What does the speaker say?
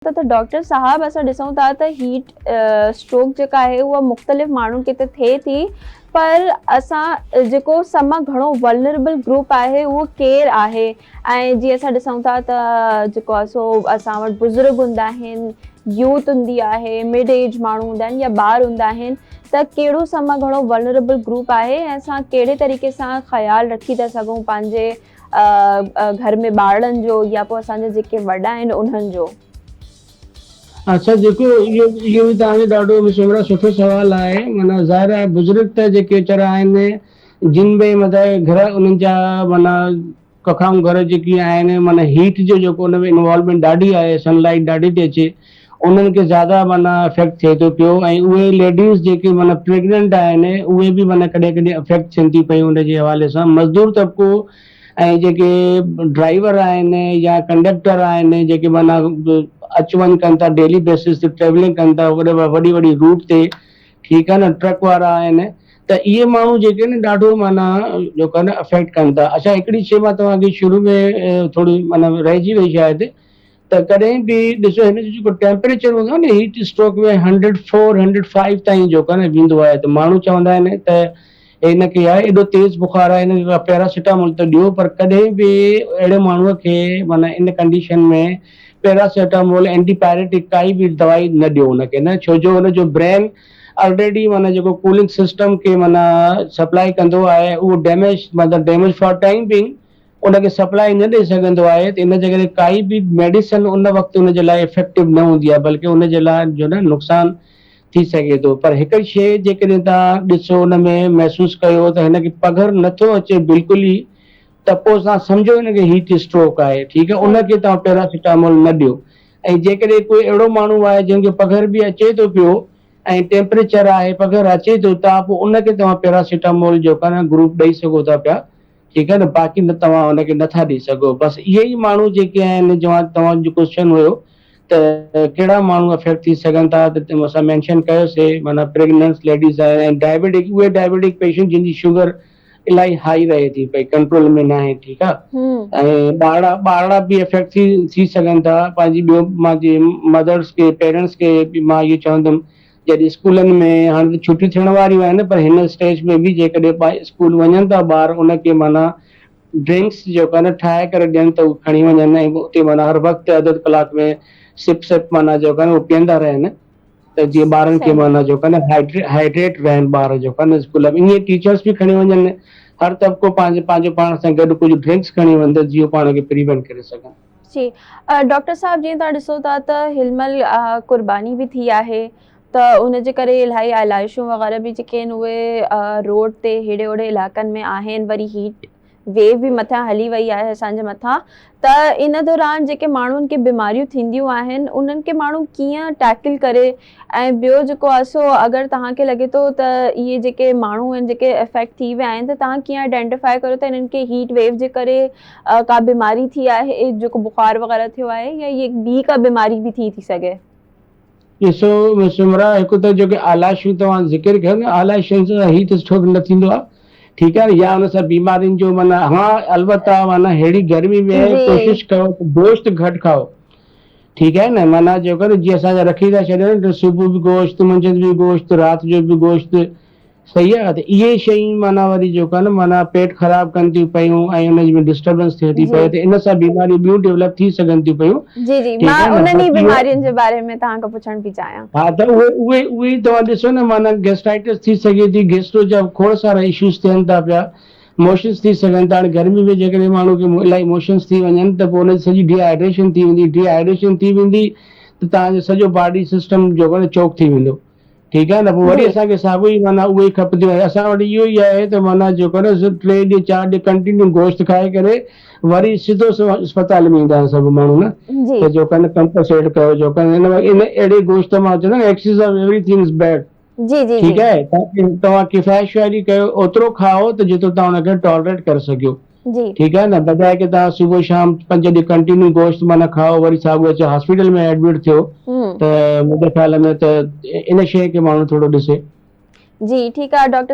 ته ڊاڪٽر صاحب اسان ڏسون ٿا ته هيٽ اسٽروڪ جيڪا آهي اها مختلف ماڻهن کي ته ٿئي ٿي پر اسان جيڪو سڀ مان گهڻو ولنربل گروپ آهي اهو ڪير آهي ۽ جيئن اسان ڏسون ٿا ته جيڪو آهي سو اسان وٽ بزرگ هوندا آهن يوٿ هوندي آهي مڊ ايج ماڻهو هوندا آهن يا ٻار هوندا آهن ته ڪهڙو سڀ مان گهڻو ولنربل گروپ آهي ۽ اسان ڪهڙي طريقي سان خيال رکي ٿا سگهون پنهنجي گهر ۾ ٻارڙن جو يا پوء اسان جا جيڪي وڏا آهن انهن جو. اڇا جيڪو اهو اهو به توهان جو ڏاڍو سمرا سٺو سوال آهي معنيٰ ظاهر آهي بزرگ ته جيڪي ويچارا آهن جن به مطلب گهر انهن جا معنيٰ ڪکائون گهر جيڪي آهن معنيٰ هيٽ جو جيڪو ان ۾ انوالومينٽ ڏاڍي آهي سن لائيٽ ڏاڍي ٿي اچي انهن کي زياده معنيٰ افيڪٽ ٿئي ٿو پيو ۽ اهي ليڊيز جيڪي معنيٰ پريگننٽ آهن اهي به معنيٰ ڪڏهن ڪڏهن افيڪٽ ٿين ٿيون پيون ان جي حوالي سان مزدور طبقو ۽ جيڪي ڊرائيور آهن يا ڪنڊڪٽر آهن جيڪي معنيٰ اچ وڃ ڪن ٿا ڊيلي بيسز تي ٽريولنگ ڪن ٿا وڏي وڏي وڏي روٽ تي ٺيڪ آهي نه ٽرڪ وارا آهن ته اهي ماڻهو جيڪي آهن ڏاڍو معنيٰ جيڪو آهي نه افيڪٽ ڪن ٿا اڇا هڪڙي شي مان توهان کي شروع ۾ ٿوري معنيٰ رهجي وئي شايد ته ڪڏهن به ڏسو هن جو جيڪو ٽيمپريچر هوندو آهي نه هيٽ اسٽروڪ ۾ 104 105 تائين جيڪو آهي نه ويندو آهي ته ماڻهو چوندا آهن ته هن کي آهي ايڏو تيز بخار آهي هن کي پيراسيٽامول ته ڏيو پر ڪڏهن به اهڙي ماڻهو کي معنيٰ ان ڪنڊيشن ۾ پيراسيٽامول اينٽي پائريٽڪ ڪائي به دوائي نه ڏيو ان کي نه ڇو جو ان جو برين آلريڊي معنيٰ جيڪو ڪولنگ سسٽم کي معنيٰ سپلائي ڪندو آهي اهو ڊيميج مطلب ڊيميج فار ٽائيم بينگ ان کي سپلائي نه ڏئي سگهندو آهي ته ان جي ڪري ڪائي به ميڊيسن ان وقت ان جي لاء افيڪٽو نه هوندي آهي بلڪه ان جي لاء جو نه نقصان ٿي سگهي ٿو پر هڪ شيء جيڪڏهن توهان ڏسو ان ۾ محسوس ڪيو ته هن کي پگهر نٿو اچي بلڪل ئي ته پوء توهان سمجهو هن کي هيٽ اسٽروڪ آهي ٺيڪ آهي ان کي توهان پيراسيٽامول نه ڏيو ۽ جيڪڏهن ڪوئي اهڙو ماڻهو آهي جنهن کي پگهر به اچي ٿو پيو ۽ ٽيمپريچر آهي پگهر اچي ٿو ته پوء ان کي توهان پيراسيٽامول جو ڪا گروپ ڏئي سگهو ٿا پيا ٺيڪ آهي نه باقي نه توهان ان کي نٿا ڏئي سگهو بس اهي ئي ماڻهو جيڪي آهن جوان توهان جو ڪوشچن هيو ته ڪهڙا ماڻهو افيڪٽ ٿي سگهن ٿا ته اسان مينشن ڪيوسي معنيٰ پريگننس ليڊيز آهن ۽ ڊائبيٽڪ اهي ڊائبيٽڪ پيشنٽ جن جي شگر الاهي هائي رهي ٿي پئي ڪنٽرول ۾ ناهي ٺيڪ آهي ۽ ٻارڙا ٻارڙا به افيڪٽ ٿي ٿي سگهن ٿا پنهنجي ٻيو مان مدرس کي پيرنٽس کي به مان اهو چوندم جڏهن اسڪولن ۾ هاڻي ته ڇٽيون ٿيڻ واريون آهن پر هن اسٽيج ۾ به جيڪڏهن اسڪول وڃن ٿا ٻار ان کي معنيٰ ڊرنڪس جيڪو آهي نه ٺاهي ڪري ڏين ته هو کڻي وڃن ۽ اتي معنيٰ هر وقت اڌ اڌ ڪلاڪ ۾ سپ سپ معنيٰ جيڪو آهي نه اهو پيئندا رهن ته جيئن ٻارن کي معنيٰ جيڪو آهي نه هائڊريٽ رهن ٻار جيڪو آهي نه اسڪول ۾ ائين ٽيچرس به کڻي وڃن هر طبقو پنهنجو پنهنجو پاڻ سان گڏ ڪجهه ڊرنڪس کڻي وڃن ته جيئن پاڻ کي پريونٽ ڪري سگهن. جي ڊاڪٽر صاحب جيئن توهان ڏسو ٿا ته هن مهل قرباني به ٿي آهي ته ان جي ڪري الاهي آلائشون وغيره به جيڪي آهن اهي روڊ تي هيڏي هوڏي علائقن ۾ آهن وري هيٽ ويو به مٿان هلي وئي آهي اسان جي مٿان ته ان دوران جيڪي ماڻهن کي بيماريون ٿينديون آهن انهن کي ماڻهو ڪيئن ٽيڪل ڪري ۽ ٻيو جيڪو آهي سو اگر توهان کي لڳي ٿو ته اهي جيڪي ماڻهو آهن جيڪي افيڪٽ ٿي ويا آهن ته توهان ڪيئن آئيڊينٽيفائي ڪريو ته انهن کي هيٽ ويو جي ڪري ڪا بيماري ٿي آهي جيڪو بخار وغيره ٿيو آهي يا هي ٻي ڪا بيماري به ٿي ٿي سگهي. ڏسو سمرا هڪ ته جيڪي آلائشون توهان ذڪر ڪيو نه آلائشن سان هيٽ اسٽروڪ نه ٿيندو آهي ٺيڪ آهي نه يا ان سان بيمارين جو معنيٰ ها البته معنيٰ ههڙي گرمي ۾ ڪوشش ڪيو ته گوشت گهٽ کائو ٺيڪ آهي نه معنيٰ جيڪو نه جيئن اسان جا رکي ٿا ڇڏين ته صبح به گوشت منجهند به گوشت رات جو به گوشت صحيح آهي ته اهي شيون معنيٰ وري جيڪو آهي نه معنيٰ پيٽ خراب ڪن ٿيون پيون ۽ ان ۾ ڊسٽربنس ٿئي ٿي پئي ته ان سان بيماريون ٻيون ڊيولپ ٿي سگهن ٿيون پيون. جي جي مان انهن ئي بيمارين جي باري ۾ توهان کان پڇڻ پئي چاهيان. ها ته اهي اهي اهي ئي توهان ڏسو نه معنيٰ گيسٽرائٽس ٿي سگهي ٿي گيسٽرو جا کوڙ سارا اشوز ٿين ٿا پيا موشنس ٿي سگهن ٿا هاڻي گرمي ۾ جيڪڏهن ماڻهو کي الاهي موشنس ٿي وڃن ته پوء ان جي سڄي ڊي هائيڊريشن ٿي ويندي ڊي هائيڊريشن ٿي ويندي ته توهان جو سڄو باڊي سسٽم جيڪو آهي چوڪ ٿي ويندو ٺيڪ آهي نه پوء وري اسان کي ساڳيو ئي معنيٰ اهي ئي کپنديون آهن اسان وٽ اهو ئي آهي ته معنيٰ جيڪو آهي نه ٽي ڏينهن چار ڏينهن ڪنٽينيو گوشت کائي ڪري وري سڌو سو اسپتال ۾ ايندا آهن سڀ ماڻهو نه ته جيڪو آهي نه ڪمپنسيٽ ڪيو جيڪو آهي نه ان اهڙي گوشت مان چوندا آهن excess of everything is bad جي جي ٺيڪ آهي توهان ڪفايت شعاري ڪيو اوترو کائو ته جيترو توهان ان کي ٽالريٽ ڪري سگهيو جي ٺيڪ آهي نه بجاء ڪي توهان صبح شام پنج ڏينهن ڪنٽينيو گوشت معنيٰ کائو وري ساڳو اچي هاسپيٽل ۾ ايڊمٽ ٿيو ته منهنجي خيال ۾ ته ان شيء کي ماڻهو ٿورو ڏسي. جي ٺيڪ آهي ڊاڪٽر.